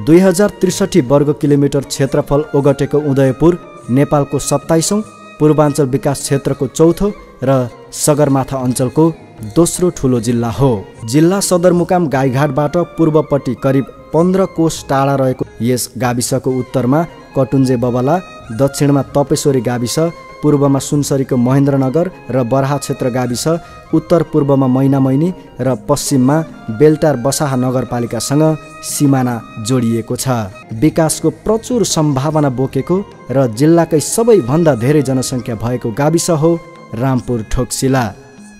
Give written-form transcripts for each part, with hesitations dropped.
2063 वर्ग किलोमिटर क्षेत्रफल ओगटेको उदयपुर नेपालको 27औं, पूर्वाञ्चल विकास क्षेत्रको चौथो र सगरमाथा अञ्चलको दोस्रो ठुलो जिल्ला हो। जिल्ला सदरमुकाम गाईघाटबाट पूर्वपट्टि करिब 15 कोस टाढा रहेको यस गाविसको उत्तरमा कटुन्जे बबला, दक्षिणमा तपेश्वरी गाविस, पूर्वमा सुनसरीको महेन्द्रनगर र बराहा क्षेत्र गाविस, उत्तर पूर्वमा मैनामैनी र पश्चिममा बेलटार बसाहा नगरपालिकासँग सिमाना जोडिएको छ। विकासको प्रचुर सम्भावना बोकेको र जिल्लाकै सबैभन्दा धेरै जनसङ्ख्या भएको गाविस हो रामपुर ठोक्सिला।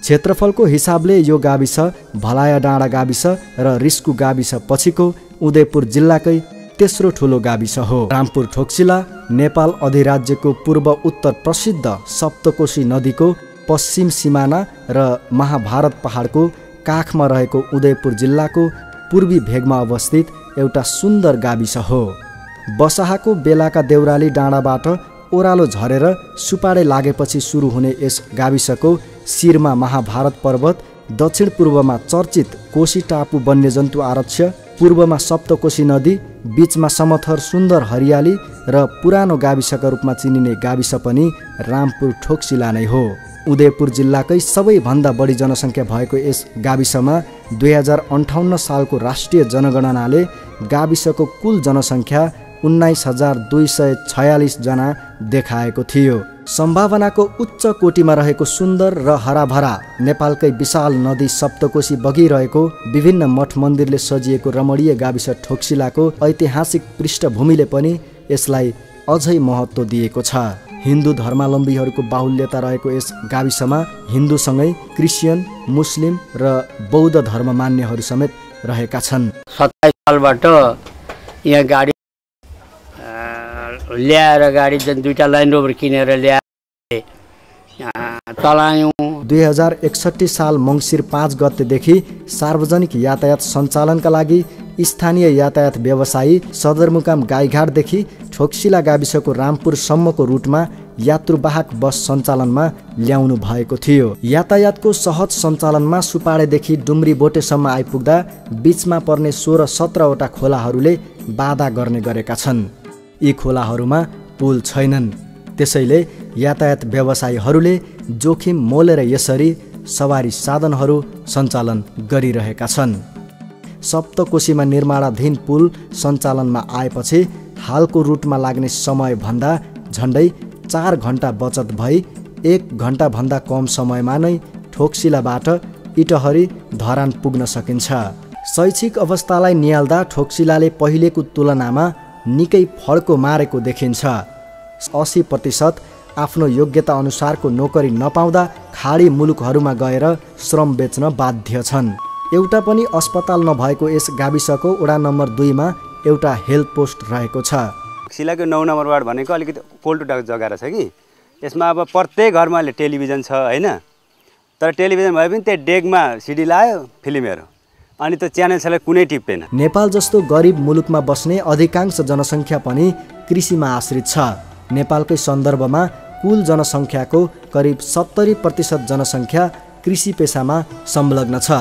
क्षेत्रफलको हिसाबले यो गाविस भलाया डाँडा गाविस र रिस्कु गाविस पछिको उदयपुर जिल्लाकै तेस्रो ठुलो गाविस हो। रामपुर ठोक्सिला नेपाल अधिराज्यको पूर्व उत्तर प्रसिद्ध सप्तकोशी नदीको पश्चिम सिमाना र महाभारत पहाडको काखमा रहेको उदयपुर जिल्लाको पूर्वी भेगमा अवस्थित एउटा सुन्दर गाविस हो। बसाहाको बेलाका देउराली डाँडाबाट ओह्रालो झरेर सुपाडे लागेपछि सुरु हुने यस गाविसको शिरमा महाभारत पर्वत, दक्षिण पूर्वमा चर्चित कोशी टापु वन्यजन्तु आरक्ष, पूर्वमा सप्तकोशी नदी, बीचमा समथर सुन्दर हरियाली र पुरानो गाविसका रूपमा चिनिने गाविस पनि रामपुर ठोक्सिला नै हो। उदयपुर जिल्लाकै सबैभन्दा बढी जनसङ्ख्या भएको यस गाविसमा 2058 सालको राष्ट्रिय जनगणनाले गाविसको कुल जनसङ्ख्या 19,246 जना देखाएको थियो। सम्भावनाको उच्च कोटीमा रहेको सुन्दर र हराभरा नेपालकै विशाल नदी सप्तकोशी बगिरहेको विभिन्न मठ मन्दिरले सजिएको रमणीय गाविस ठोक्सिलाको ऐतिहासिक पृष्ठभूमिले पनि यसलाई अझै महत्त्व दिएको छ। हिन्दू धर्मावलम्बीहरूको बाहुल्यता रहेको यस गाविसमा हिन्दूसँगै क्रिस्चियन, मुस्लिम र बौद्ध धर्म मान्नेहरू समेत रहेका छन्। 27 सालबाट यहाँ गाडी ल्याएर गाडी दुईटा ल्यान्ड रोभर किनेर ल्याएर चलायौँ। 2061 साल मङ्सिर 5 गतेदेखि सार्वजनिक यातायात सञ्चालनका लागि स्थानीय यातायात व्यवसायी सदरमुकाम गाईघाटदेखि ठोक्सिला गाविसको रामपुरसम्मको रुटमा यात्रुवाहक बस सञ्चालनमा ल्याउनु भएको थियो। यातायातको सहज सञ्चालनमा सुपाडेदेखि डुम्री बोटेसम्म आइपुग्दा बीचमा पर्ने 16-17 वटा खोलाहरूले बाधा गर्ने गरेका छन्। यी खोलाहरूमा पुल छैनन्, त्यसैले यातायात व्यवसायीहरूले जोखिम मोलेर यसरी सवारी साधनहरू सञ्चालन गरिरहेका छन्। सप्तकोशीमा निर्माणाधीन पुल सञ्चालनमा आएपछि हालको रुटमा लाग्ने समयभन्दा झन्डै 4 घण्टा बचत भई 1 घण्टाभन्दा कम समयमा नै ठोक्सिलाबाट इटहरी धरान पुग्न सकिन्छ। शैक्षिक अवस्थालाई निहाल्दा ठोक्सिलाले पहिलेको तुलनामा निकै फड्को मारेको देखिन्छ। 80% आफ्नो योग्यता अनुसारको नोकरी नपाउँदा खाडी मुलुकहरूमा गएर श्रम बेच्न बाध्य छन्। एउटा पनि अस्पताल नभएको यस गाविसको वडा नम्बर 2 मा एउटा हेल्थ पोस्ट रहेको छ। ठोक्सिलाको 9 नम्बर वार्ड भनेको अलिकति पोल्टो जग्गा रहेछ कि यसमा अब प्रत्येक घरमा अहिले टेलिभिजन छ हैन, तर टेलिभिजन भए पनि त्यो डेगमा सिडी लायो फिल्म हेर्यो, अनि त्यो च्यानललाई कुनै टिप्दैन। नेपाल जस्तो गरिब मुलुकमा बस्ने अधिकांश जनसङ्ख्या पनि कृषिमा आश्रित छ। नेपालकै सन्दर्भमा कुल जनसङ्ख्याको करिब 70% जनसङ्ख्या कृषि पेसामा संलग्न छ।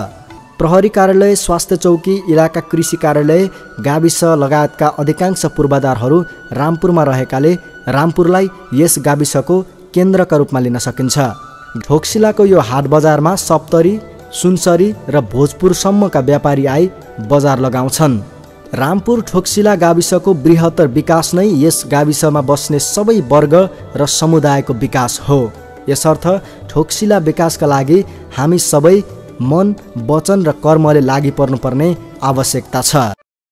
प्रहरी कार्यालय, स्वास्थ्य चौकी, इलाका कृषि कार्यालय, गाविस लगायतका अधिकांश पूर्वाधारहरू रामपुरमा रहेकाले रामपुरलाई यस गाविसको केन्द्रका रूपमा लिन सकिन्छ। ठोक्सिलाको यो हाट बजारमा सप्तरी, सुनसरी र भोजपुरसम्मका व्यापारी आई बजार लगाउँछन्। रामपुर ठोक्सिला गाविसको बृहत्तर विकास नै यस गाविसमा बस्ने सबै वर्ग र समुदायको विकास हो। यसर्थ ठोक्सिला विकासका लागि हामी सबै मन, वचन र कर्मले लागि पर्नुपर्ने आवश्यकता छ।